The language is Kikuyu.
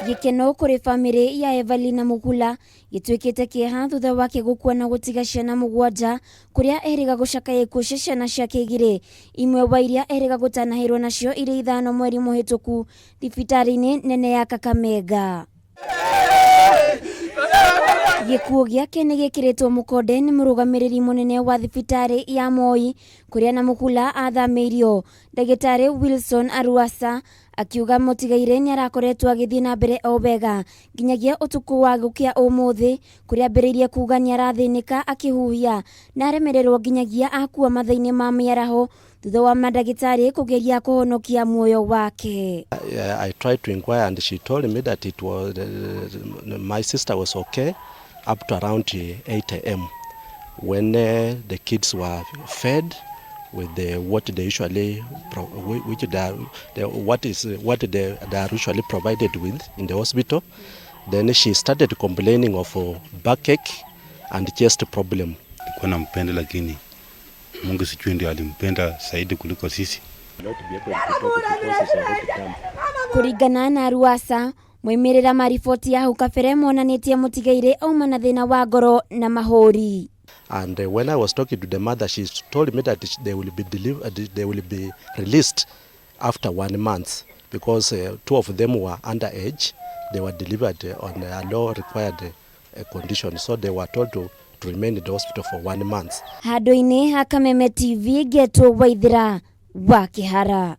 Gĩkeno kũrĩ bamĩrĩ ya Evelina Mugula gĩtuĩkĩte kĩeha thutha wake gũkua na gũtiga ciana mũgwanja kũrĩa erĩga gũcakaya ikuũ cia ciana ciake igĩrĩ, imwe wa iria erĩga gũtanahĩrwo nacio irĩ ithano mweri mũhĩtũku thibitarĩ-inĩ nene ya Kakamega. Gĩkuũ gĩake nĩ gĩkĩrĩtwo mũkonde nĩ mũrũgamĩrĩri mũnene wa thibitarĩ ya Moi kũrĩa Namukula athamĩirio. Ndagĩtarĩ Wilson Aruasa akiuga mũtigairĩ nĩ arakoretwo agĩthiĩ na mbere o wega nginyagia ũtukũ wa gũkĩa ũmũthĩ kũrĩa ambĩrĩirie kuga nĩ arathĩnĩka akĩhuhia na aremererwo nginyagia akua mathaa-inĩ ma mĩaraho thutha wa mandagĩtarĩ kũgeria kũhonokia muoyo wake. I tried to inquire and she told me that it was my sister was okay up to around 8 a.m. when the kids were fed with the, what they usually which they are, the, what is what they are usually provided with in the hospital. Then she started complaining of backache and chest problem. Nilikuwa nampenda lakini Mungu sijui ndio alimpenda zaidi kuliko sisi. Kũringana na Ruasa, moimĩrĩra ma riboti ya hau kabere monanĩtie mũtigairĩ auma na thĩna wa ngoro na mahũri. And when I was talking to the mother, she told me that they will be delivered, they will be released after one month because two of them were underage. They were delivered on a law required condition, so they were told to remain in the hospital for one month. Handũ-inĩ ha Kameme TV ngetwo Waithĩra wa Kĩhara.